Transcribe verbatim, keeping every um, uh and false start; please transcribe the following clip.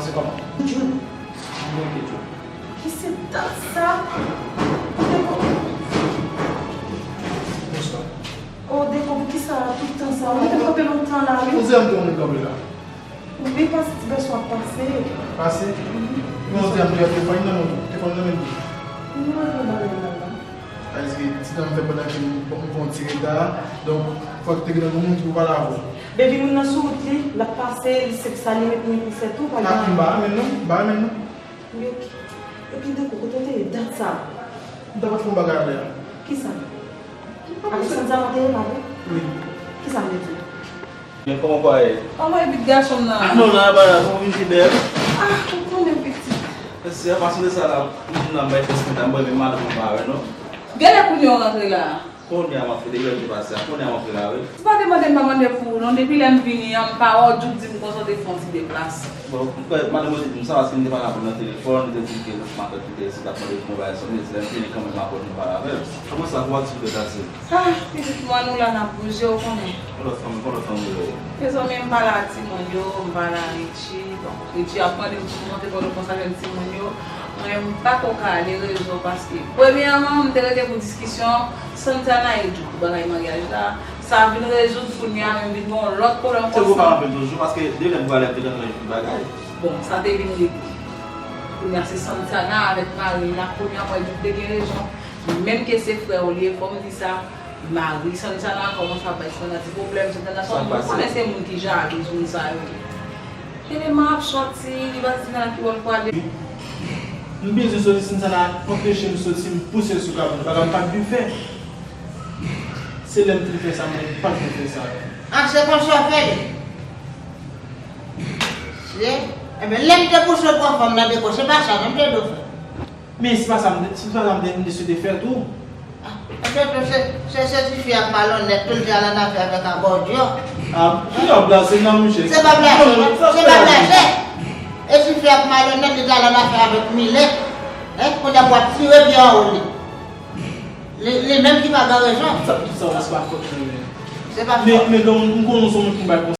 Se kòman? Djou. Mwen gen djou. Ki se dat sa? Deko. Bonswa. O, Deko, poukisa tout tan sa? Mwen te kanpe lontan la, wi. Ou di m te moun kanpe la. Wi, paske ti gason ap pase. Pase? Mhm. Mwen di m te telefòn nan men, telefòn nan men. Mwen gen bagay la, la. Paske ti tan m fè pandan ke m, m pran ti reta, donk, fòk te gen yon moun ki pou pale avè w. Baby, moun nan sou wout li, l ap pase, li se sa li met mwen pou fè tou, pa gen. M pa renmen l non, m pa renmen l non. Wi, ok. Epi Deko, kote w te ye dat sa? M ta pral fè yon bagay avè l. Kisa? Avèk Santana w te ye la, wi? Wi. Kisa m te di w? Men kòman w ye? Kòman e pitit gason m nan? Ah non, nan ba la, kòman vin pi bèl? Ah, ou konnen pitit. Mèsi, an pasan de sa la, m nan bay fès mwen, m bay men madanm mwen pa wè non. Genlè kounye a w rantre la. Kounye a m ap fè depi lè m te pase a, kounye a m ap fè la wi. Ou pa te mande m pa mande pou ou non, depi lè m vini an, m pa wè w, Djou di m konsa w te fè yon ti deplase. Bon, m kwè madanm mwen te di m sa, paske m te pale avè l nan telefòn, li te di m ke matant li te esi t ap mande pou mwen bagay sa, m te di lè m vini kanmenm m ap wè pou m pale avè l. Kòman sa, pou aktivite w pase? Ah, pitit mwen, nou la n ap bouje, ou konnen. Yon lòt fanm, yon lòt fanm ou yo. Mezanmi, m pale a timoun yo, m pale a Richie. Bon, Richie ap mande m pou m monte Pòtoprens avèk timoun yo. Mwen, m pa ko ka ale rezon paske, premyèman, m te rete pou diskisyon Santana e Djou pou bagay maryaj la. Sa vin rezoud kounye a, men m vin gen yon lòt pwoblèm kòm sa. Se pou pa anpil toujou, paske de lè m prale m te gentan jwenn bagay. Bon, sa te vin regle. Kounye a se Santana avèk mari l la, kounye a mwen Djou te gen rezon. Menm ke se frè w li ye, fò m di sa. Mari Santana kòmanse ap bay Santana ti pwoblèm. Santana se yon moun, ou konnen se moun ki jalouze, moun sa yo ye. Eleman ap sòti, li pa di nan ki wòl pwale. M bezwen soti, Santana anpeche m soti, m pouse l sou kabrit, bagay m pa t vle fè. Se lè m te fè sa, mwen pa t vle fè sa. Ah, se konsa w fè li? Se, enben, lè m te pouse w pran fanm nan Deko, se pa sa non m te di w fè. Men si pa sa m te, si pa sa m te, m te swete fè tou. Ah, enben tou, se, se, se tifi ap malonnèt, tou l te al annafè avèk Abòdyo. Ah, ki jan blaze nan mouche? Se pa blaze, non, se pa blaze. E tifi ap malonnèt, li t al annafè avèk Milè. Hein, kounye a pou ap tire pye anwo li. Li, li menm ki pa gen rezon. Sa, sa, sa pa fòt mwen, men. Se pa fòt. Men, men, gen moun, m konnen se yon moun ki bay